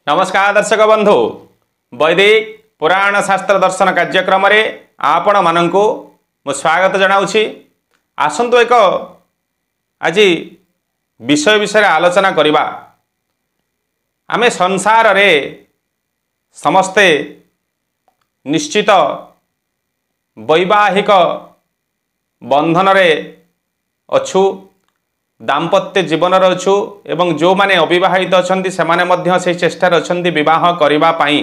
ନମସ୍କାର ଦର୍ଶକ ବନ୍ଧୁ, ବୈଦିକ ପୁରାଣ ଶାସ୍ତ୍ର ଦର୍ଶନ କାର୍ଯ୍ୟକ୍ରମରେ ଆପଣମାନଙ୍କୁ ମୁଁ ସ୍ୱାଗତ ଜଣାଉଛି। ଆସନ୍ତୁ ଏକ ଆଜି ବିଷୟ ବିଷୟରେ ଆଲୋଚନା କରିବା। ଆମେ ସଂସାରରେ ସମସ୍ତେ ନିଶ୍ଚିତ ବୈବାହିକ ବନ୍ଧନରେ ଅଛୁ, ଦାମ୍ପତ୍ୟ ଜୀବନରେ ଅଛୁ ଏବଂ ଯେଉଁମାନେ ଅବିବାହିତ ଅଛନ୍ତି ସେମାନେ ମଧ୍ୟ ସେହି ଚେଷ୍ଟାରେ ଅଛନ୍ତି ବିବାହ କରିବା ପାଇଁ,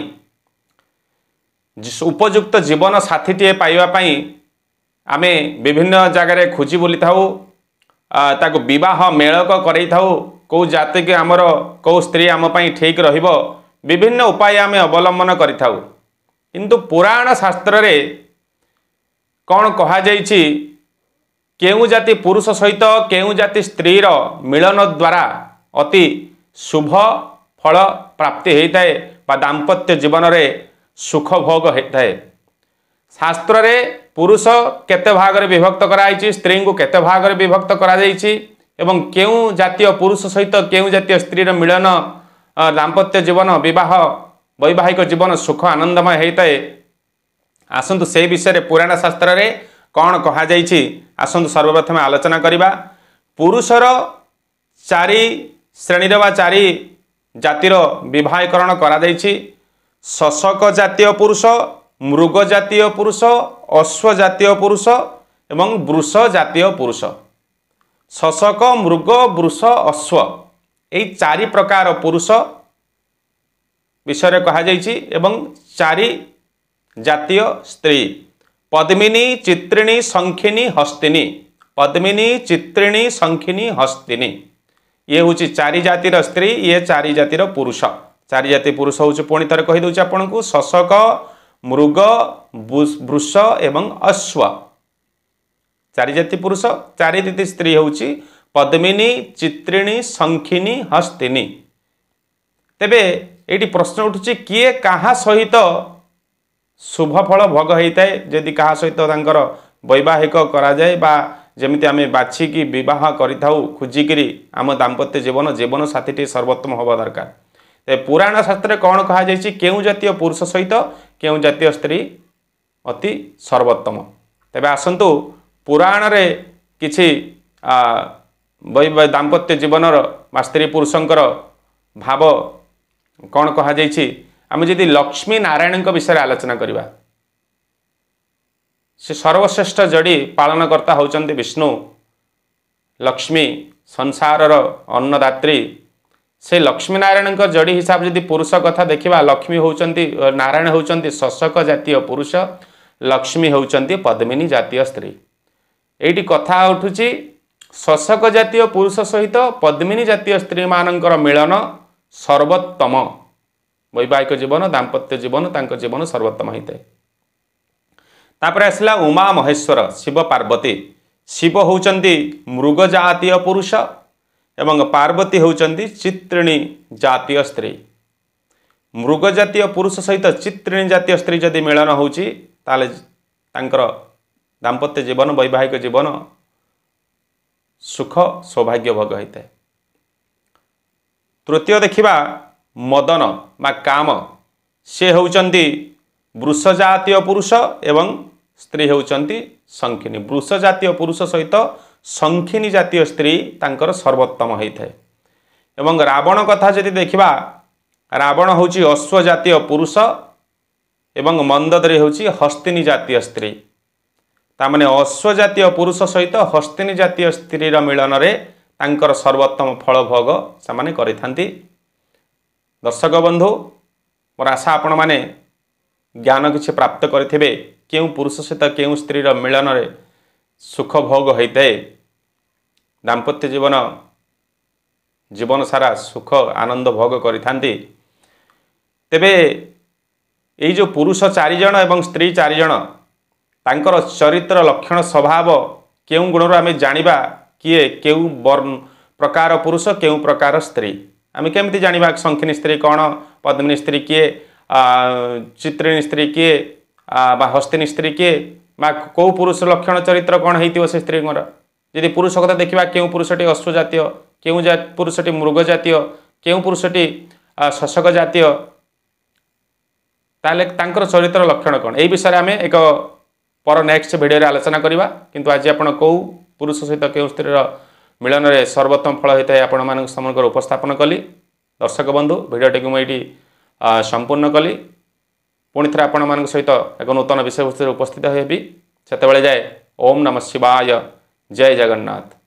ଉପଯୁକ୍ତ ଜୀବନ ସାଥୀଟିଏ ପାଇବା ପାଇଁ ଆମେ ବିଭିନ୍ନ ଜାଗାରେ ଖୋଜି ବୁଲିଥାଉ, ତାକୁ ବିବାହ ମେଳକ କରେଇଥାଉ, କେଉଁ ଜାତିକି ଆମର କେଉଁ ସ୍ତ୍ରୀ ଆମ ପାଇଁ ଠିକ୍ ରହିବ, ବିଭିନ୍ନ ଉପାୟ ଆମେ ଅବଲମ୍ବନ କରିଥାଉ। କିନ୍ତୁ ପୁରାଣ ଶାସ୍ତ୍ରରେ କ'ଣ କୁହାଯାଇଛି, କେଉଁ ଜାତି ପୁରୁଷ ସହିତ କେଉଁ ଜାତି ସ୍ତ୍ରୀର ମିଳନ ଦ୍ୱାରା ଅତି ଶୁଭ ଫଳ ପ୍ରାପ୍ତି ହୋଇଥାଏ ବା ଦାମ୍ପତ୍ୟ ଜୀବନରେ ସୁଖ ଭୋଗ ହୋଇଥାଏ। ଶାସ୍ତ୍ରରେ ପୁରୁଷ କେତେ ଭାଗରେ ବିଭକ୍ତ କରାଯାଇଛି, ସ୍ତ୍ରୀଙ୍କୁ କେତେ ଭାଗରେ ବିଭକ୍ତ କରାଯାଇଛି ଏବଂ କେଉଁ ଜାତୀୟ ପୁରୁଷ ସହିତ କେଉଁ ଜାତୀୟ ସ୍ତ୍ରୀର ମିଳନ ଦାମ୍ପତ୍ୟ ଜୀବନ ବିବାହ ବୈବାହିକ ଜୀବନ ସୁଖ ଆନନ୍ଦମୟ ହୋଇଥାଏ, ଆସନ୍ତୁ ସେହି ବିଷୟରେ ପୁରାଣ ଶାସ୍ତ୍ରରେ କ'ଣ କୁହାଯାଇଛି ଆସନ୍ତୁ ସର୍ବପ୍ରଥମେ ଆଲୋଚନା କରିବା। ପୁରୁଷର ଚାରି ଶ୍ରେଣୀର ବା ଚାରି ଜାତିର ବିବାହୀକରଣ କରାଯାଇଛି। ଶଶକ ଜାତୀୟ ପୁରୁଷ, ମୃଗ ଜାତୀୟ ପୁରୁଷ, ଅଶ୍ୱ ଜାତୀୟ ପୁରୁଷ ଏବଂ ବୃଷ ଜାତୀୟ ପୁରୁଷ। ଶଶକ, ମୃଗ, ବୃଷ, ଅଶ୍ୱ ଏଇ ଚାରି ପ୍ରକାର ପୁରୁଷ ବିଷୟରେ କୁହାଯାଇଛି ଏବଂ ଚାରି ଜାତୀୟ ସ୍ତ୍ରୀ। ପଦ୍ମିନୀ, ଚିତ୍ରିଣୀ, ଶଙ୍ଖିନୀ, ହସ୍ତିନୀ। ପଦ୍ମିନୀ, ଚିତ୍ରିଣୀ, ଶଙ୍ଖିନୀ, ହସ୍ତିନୀ, ଇଏ ହେଉଛି ଚାରି ଜାତିର ସ୍ତ୍ରୀ, ଇଏ ଚାରି ଜାତିର ପୁରୁଷ। ଚାରି ଜାତି ପୁରୁଷ ହେଉଛି, ପୁଣି ଥରେ କହିଦେଉଛି ଆପଣଙ୍କୁ, ଶଶକ, ମୃଗ, ବୃଷ ଏବଂ ଅଶ୍ୱ। ଚାରି ଜାତି ପୁରୁଷ, ଚାରି ଜାତି ସ୍ତ୍ରୀ ହେଉଛି ପଦ୍ମିନୀ, ଚିତ୍ରିଣୀ, ଶଙ୍ଖିନୀ, ହସ୍ତିନୀ। ତେବେ ଏଇଠି ପ୍ରଶ୍ନ ଉଠୁଛି, କିଏ କାହା ସହିତ ଶୁଭ ଫଳ ଭୋଗ ହୋଇଥାଏ ଯଦି କାହା ସହିତ ତାଙ୍କର ବୈବାହିକ କରାଯାଏ ବା ଯେମିତି ଆମେ ବାଛିକି ବିବାହ କରିଥାଉ ଖୋଜିକିରି ଆମ ଦାମ୍ପତ୍ୟ ଜୀବନ ଜୀବନ ସାଥୀଟି ସର୍ବୋତ୍ତମ ହେବା ଦରକାର। ତେବେ ପୁରାଣ ଶାସ୍ତ୍ରରେ କ'ଣ କୁହାଯାଇଛି, କେଉଁ ଜାତୀୟ ପୁରୁଷ ସହିତ କେଉଁ ଜାତୀୟ ସ୍ତ୍ରୀ ଅତି ସର୍ବୋତ୍ତମ? ତେବେ ଆସନ୍ତୁ ପୁରାଣରେ କିଛି ଦାମ୍ପତ୍ୟ ଜୀବନର ବା ସ୍ତ୍ରୀ ପୁରୁଷଙ୍କର ଭାବ କ'ଣ କୁହାଯାଇଛି। ଆମେ ଯଦି ଲକ୍ଷ୍ମୀ ନାରାୟଣଙ୍କ ବିଷୟରେ ଆଲୋଚନା କରିବା, ସେ ସର୍ବଶ୍ରେଷ୍ଠ ଜଡ଼ି ପାଳନକର୍ତ୍ତା ହେଉଛନ୍ତି ବିଷ୍ଣୁ, ଲକ୍ଷ୍ମୀ ସଂସାରର ଅନ୍ନଦାତ୍ରୀ। ସେ ଲକ୍ଷ୍ମୀ ନାରାୟଣଙ୍କ ଜଡ଼ି ହିସାବ ଯଦି ପୁରୁଷ କଥା ଦେଖିବା, ଲକ୍ଷ୍ମୀ ହେଉଛନ୍ତି, ନାରାୟଣ ହେଉଛନ୍ତି ଶଶକ ଜାତୀୟ ପୁରୁଷ, ଲକ୍ଷ୍ମୀ ହେଉଛନ୍ତି ପଦ୍ମିନୀ ଜାତୀୟ ସ୍ତ୍ରୀ। ଏଇଠି କଥା ଉଠୁଛି ଶଶକ ଜାତୀୟ ପୁରୁଷ ସହିତ ପଦ୍ମିନୀ ଜାତୀୟ ସ୍ତ୍ରୀମାନଙ୍କର ମିଳନ ସର୍ବୋତ୍ତମ ବୈବାହିକ ଜୀବନ, ଦାମ୍ପତ୍ୟ ଜୀବନ, ତାଙ୍କ ଜୀବନ ସର୍ବୋତ୍ତମ ହୋଇଥାଏ। ତାପରେ ଆସିଲା ଉମା ମହେଶ୍ୱର, ଶିବ ପାର୍ବତୀ। ଶିବ ହେଉଛନ୍ତି ମୃଗ ଜାତୀୟ ପୁରୁଷ ଏବଂ ପାର୍ବତୀ ହେଉଛନ୍ତି ଚିତ୍ରିଣୀ ଜାତୀୟ ସ୍ତ୍ରୀ। ମୃଗ ଜାତୀୟ ପୁରୁଷ ସହିତ ଚିତ୍ରିଣୀ ଜାତୀୟ ସ୍ତ୍ରୀ ଯଦି ମିଳନ ହେଉଛି, ତାହେଲେ ତାଙ୍କର ଦାମ୍ପତ୍ୟ ଜୀବନ, ବୈବାହିକ ଜୀବନ ସୁଖ ସୌଭାଗ୍ୟ ଭୋଗ ହୋଇଥାଏ। ତୃତୀୟ ଦେଖିବା ମଦନ ବା କାମ, ସେ ହେଉଛନ୍ତି ବୃଷ ଜାତୀୟ ପୁରୁଷ ଏବଂ ସ୍ତ୍ରୀ ହେଉଛନ୍ତି ଶଙ୍ଖିନୀ। ବୃଷ ଜାତୀୟ ପୁରୁଷ ସହିତ ଶଙ୍ଖିନୀ ଜାତୀୟ ସ୍ତ୍ରୀ ତାଙ୍କର ସର୍ବୋତ୍ତମ ହୋଇଥାଏ। ଏବଂ ରାବଣ କଥା ଯଦି ଦେଖିବା, ରାବଣ ହେଉଛି ଅଶ୍ୱ ଜାତୀୟ ପୁରୁଷ ଏବଂ ମନ୍ଦୋଦରୀ ହେଉଛି ହସ୍ତିନୀ ଜାତୀୟ ସ୍ତ୍ରୀ। ତାମାନେ ଅଶ୍ୱ ଜାତୀୟ ପୁରୁଷ ସହିତ ହସ୍ତିନୀ ଜାତୀୟ ସ୍ତ୍ରୀର ମିଳନରେ ତାଙ୍କର ସର୍ବୋତ୍ତମ ଫଳ ଭୋଗ ସେମାନେ କରିଥାନ୍ତି। ଦର୍ଶକ ବନ୍ଧୁ, ମୋର ଆଶା ଆପଣମାନେ ଜ୍ଞାନ କିଛି ପ୍ରାପ୍ତ କରିଥିବେ କେଉଁ ପୁରୁଷ ସହିତ କେଉଁ ସ୍ତ୍ରୀର ମିଳନରେ ସୁଖ ଭୋଗ ହୋଇଥାଏ, ଦାମ୍ପତ୍ୟ ଜୀବନ ଜୀବନ ସାରା ସୁଖ ଆନନ୍ଦ ଭୋଗ କରିଥାନ୍ତି। ତେବେ ଏଇ ଯେଉଁ ପୁରୁଷ ଚାରିଜଣ ଏବଂ ସ୍ତ୍ରୀ ଚାରିଜଣ, ତାଙ୍କର ଚରିତ୍ର, ଲକ୍ଷଣ, ସ୍ୱଭାବ କେଉଁ ଗୁଣରୁ ଆମେ ଜାଣିବା କିଏ କେଉଁ ପ୍ରକାର ପୁରୁଷ, କେଉଁ ପ୍ରକାର ସ୍ତ୍ରୀ? ଆମେ କେମିତି ଜାଣିବା ଶଙ୍ଖିନୀ ସ୍ତ୍ରୀ କ'ଣ, ପଦ୍ମିନୀ ସ୍ତ୍ରୀ କିଏ, ଚିତ୍ରିଣୀ ସ୍ତ୍ରୀ କିଏ ବା ହସ୍ତିନୀ ସ୍ତ୍ରୀ କିଏ, ବା କେଉଁ ପୁରୁଷ ଲକ୍ଷଣ ଚରିତ୍ର କ'ଣ ହେଇଥିବ ସେ ସ୍ତ୍ରୀଙ୍କର? ଯଦି ପୁରୁଷ କଥା ଦେଖିବା, କେଉଁ ପୁରୁଷଟି ଅଶ୍ୱ ଜାତୀୟ, କେଉଁ ପୁରୁଷଟି ମୃଗ ଜାତୀୟ, କେଉଁ ପୁରୁଷଟି ଶଶକ ଜାତୀୟ, ତାହେଲେ ତାଙ୍କର ଚରିତ୍ର ଲକ୍ଷଣ କ'ଣ, ଏହି ବିଷୟରେ ଆମେ ଏକ ପର ନେକ୍ସଟ ଭିଡ଼ିଓରେ ଆଲୋଚନା କରିବା। କିନ୍ତୁ ଆଜି ଆପଣ କେଉଁ ପୁରୁଷ ସହିତ କେଉଁ ସ୍ତ୍ରୀର ମିଳନରେ ସର୍ବୋତ୍ତମ ଫଳ ହୋଇଥାଏ ଆପଣମାନଙ୍କ ସମ୍ମୁଖରେ ଉପସ୍ଥାପନ କଲି। ଦର୍ଶକ ବନ୍ଧୁ, ଭିଡ଼ିଓଟିକୁ ମୁଁ ଏଇଠି ସମ୍ପୂର୍ଣ୍ଣ କଲି। ପୁଣି ଥରେ ଆପଣମାନଙ୍କ ସହିତ ଏକ ନୂତନ ବିଷୟବସ୍ତୁରେ ଉପସ୍ଥିତ ହେବି। ସେତେବେଳେ ଯାଏ ଓମ୍ ନମଃ ଶିବାୟ, ଜୟ ଜଗନ୍ନାଥ।